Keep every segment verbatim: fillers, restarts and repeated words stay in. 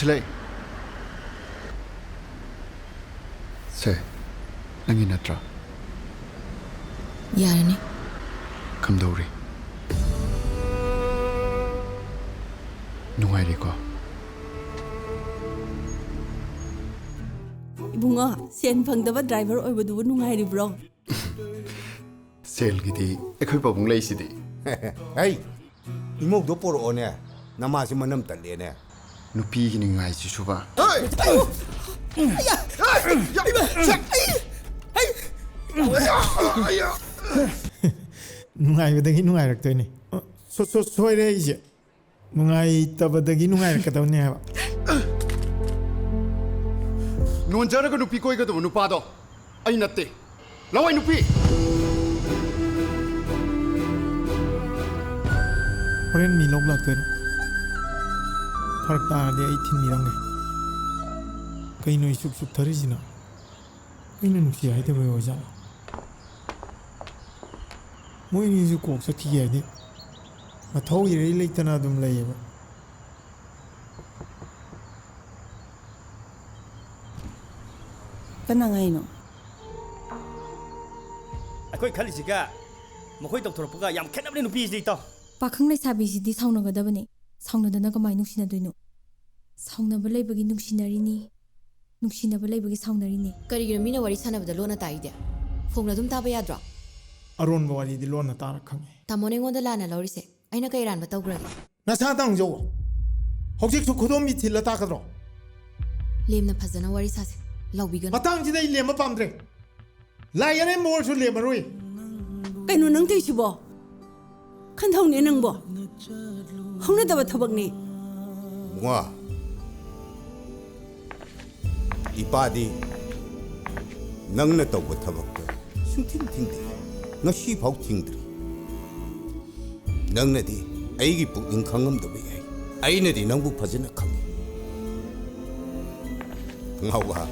ꯂꯩ꯫ ꯁꯦ, ꯅꯪꯒꯤ ꯅꯠꯇ꯭ꯔꯥ? ꯌꯥꯔꯅꯤ꯫ ꯀꯝꯗꯧꯔꯤ? ꯅꯨꯡꯉꯥꯏꯔꯤꯀꯣ? ꯏꯕꯨꯡꯉꯣ, ꯁꯦꯟ ꯐꯪꯗꯕ ꯗ꯭ꯔꯥꯏꯚꯔ ꯑꯣꯏꯕꯗꯨꯕꯨ ꯅꯨꯡꯉꯥꯏꯔꯤꯕ꯭ꯔꯣ? ꯁꯦꯜꯒꯤꯗꯤ ꯑꯩꯈꯣꯏ ꯄꯥꯕꯨꯡ ꯂꯩꯁꯤꯗꯤ꯫ ꯍꯩ, ꯏꯃꯧꯗꯣ ꯄꯣꯔꯛꯑꯣꯅꯦ꯫ ꯅꯃꯥꯁꯤ ꯃꯅꯝ ꯇꯠꯂꯦꯅꯦ꯫ ꯅꯨꯄꯤꯒꯤ ꯅꯤꯡꯉꯥꯏꯁꯤꯁꯨꯕ꯫ ꯅꯨꯡꯉꯥꯏꯕꯗꯒꯤ ꯅꯨꯡꯉꯥꯏꯔꯛꯇꯣꯏꯅꯤ꯫ ꯁꯣ- ꯁꯣ- ꯁꯣꯏꯔꯦ ꯑꯩꯁꯦ꯫ ꯅꯨꯡꯉꯥꯏꯇꯕꯗꯒꯤ ꯅꯨꯡꯉꯥꯏꯔꯛꯀꯗꯕꯅꯦ ꯍꯥꯏꯕ꯫ ꯅꯣꯟꯖꯔꯒ ꯅꯨꯄꯤ ꯀꯣꯏꯒꯗꯕ ꯅꯨꯄꯥꯗꯣ ꯑꯩ ꯅꯠꯇꯦ꯫ ꯂꯋꯥꯏ ꯅꯨꯄꯤ! ꯍꯣꯔꯦꯟ ꯃꯤ ꯂꯧꯕ ꯂꯥꯛꯇꯣꯏꯔꯣ? ꯐꯔꯛ ꯇꯥꯔꯗꯤ ꯑꯩ ꯊꯤꯟꯕꯤꯔꯝꯒꯦ꯫ ꯀꯩꯅꯣ ꯏꯁꯨꯛ ꯁꯨꯛꯊꯔꯤꯁꯤꯅ? ꯑꯩꯅ ꯅꯨꯡꯁꯤ ꯍꯥꯏꯗꯕꯩ ꯑꯣꯏꯖꯥꯠꯂꯣ? ꯃꯣꯏ ꯑꯅꯤꯁꯨ ꯀꯣꯛ ꯆꯠꯈꯤꯒꯦ ꯍꯥꯏꯗꯤ ꯃꯊꯧ ꯏꯔꯩ ꯂꯩꯇꯅ ꯑꯗꯨꯝ ꯂꯩꯌꯦꯕ꯫ ꯀꯅꯥ ꯉꯥꯏꯅꯣ? ꯑꯩꯈꯣꯏ ꯈꯜꯂꯤꯁꯤꯒ ꯃꯈꯣꯏ ꯇꯧꯊꯣꯔꯛꯄꯒ ꯌꯥꯝ ꯈꯦꯠꯅꯕꯅꯤ ꯅꯨꯄꯤꯁꯤꯗꯤ, ꯏꯇꯥꯎ꯫ ꯄꯥꯈꯪ ꯂꯩꯁꯥꯕꯤꯁꯤꯗꯤ ꯁꯥꯎꯅꯒꯗꯕꯅꯤ꯫ ꯁꯥꯎꯅꯗꯅ ꯀꯃꯥꯏ ꯅꯨꯡꯁꯤꯅꯗꯣꯏꯅꯣ? ꯁꯥꯎꯅꯕ ꯂꯩꯕꯒꯤ ꯅꯨꯡꯁꯤꯅꯔꯤꯅꯤ, ꯅꯨꯡꯁꯤꯅꯕ ꯂꯩꯕꯒꯤ ꯁꯥꯎꯅꯔꯤꯅꯤ꯫ ꯀꯔꯤꯒꯤꯅꯣ ꯃꯤꯅ ꯋꯥꯔꯤ ꯁꯥꯟꯅꯕꯗ ꯂꯣꯟꯅ ꯇꯥꯛꯏꯗꯤ? ꯐꯣꯟ ꯑꯗꯨꯝ ꯇꯥꯕ ꯌꯥꯗ꯭ꯔꯣ? ꯑꯔꯣꯟꯕ ꯋꯥꯔꯤꯗꯤ ꯂꯣꯟꯅ ꯇꯥꯔ ꯈꯪꯉꯦ꯫ ꯇꯥꯃꯣꯅ ꯑꯩꯉꯣꯟꯗ ꯂꯥꯟꯅ ꯂꯧꯔꯤꯁꯦ ꯑꯩꯅ ꯀꯩ ꯑꯔꯥꯟꯕ ꯇꯧꯈ꯭ꯔꯒꯦ? ꯅꯁꯥ ꯇꯥꯡꯖꯧ꯫ ꯍꯧꯖꯤꯛꯁꯨ ꯈꯨꯗꯣꯝꯕꯤ ꯊꯤꯜꯂ ꯇꯥꯛꯀꯗ꯭ꯔꯣ? ꯂꯦꯝꯅ ꯐꯖꯅ ꯋꯥꯔꯤ ꯁꯥꯁꯦ꯫ ꯂꯥꯎꯕꯤꯒꯅꯨ꯫ ꯃꯇꯥꯡꯁꯤꯗ ꯑꯩ ꯂꯦꯝꯕ ꯄꯥꯝꯗ꯭ꯔꯦ꯫ ꯂꯥꯏ ꯑꯔꯦꯝꯕ ꯑꯣꯏꯔꯁꯨ ꯂꯦꯝꯃꯔꯣꯏ꯫ ꯀꯩꯅꯣ ꯅꯪ ꯇꯧꯏꯁꯤꯕꯣ? ꯈꯟꯊꯧꯅꯦ ꯅꯪꯕꯣ꯫ ꯍꯧꯅꯗꯕ ꯊꯕꯛꯅꯤ꯫ ꯋꯥ, ꯏꯄꯥꯗꯤ ꯅꯪꯅ ꯇꯧꯕ ꯊꯕꯛꯇ ꯁꯨꯡꯊꯤꯡ ꯊꯤꯡꯗꯦ꯫ ꯉꯁꯤꯐꯥꯎ ꯊꯤꯡꯗ꯭ꯔꯤ꯫ ꯅꯪꯅꯗꯤ ꯑꯩꯒꯤ ꯄꯨꯛꯅꯤꯡ ꯈꯪꯉꯝꯗꯕ ꯌꯥꯏ꯫ ꯑꯩꯅꯗꯤ ꯅꯪꯕꯨ ꯐꯖꯅ ꯈꯪꯉꯤ꯫ ꯉꯥꯎꯕ,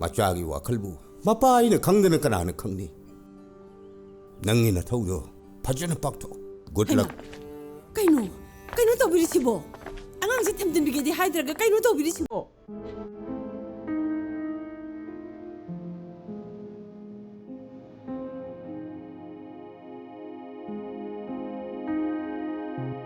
ꯃꯆꯥꯒꯤ ꯋꯥꯈꯜꯕꯨ ꯃꯄꯥ ꯑꯩꯅ ꯈꯪꯗꯅ ꯀꯅꯥꯅ ꯈꯪꯅꯤ? ꯅꯪꯒꯤ ꯅꯊꯧꯗꯣ ꯐꯖꯅ ꯄꯥꯡꯊꯣꯛꯎ꯫ ꯒꯨꯗ ꯂꯛ꯫ ꯀꯩꯅꯣ? ꯀꯩꯅꯣ ꯇꯧꯕꯤꯔꯤꯁꯤꯕꯣ? ꯑꯉꯥꯡꯁꯦ ꯊꯝꯖꯤꯟꯕꯤꯒꯦꯗꯤ ꯍꯥꯏꯗ꯭ꯔꯒ ꯀꯩꯅꯣ ꯇꯧꯕꯤꯔꯤꯁꯤꯕꯣ?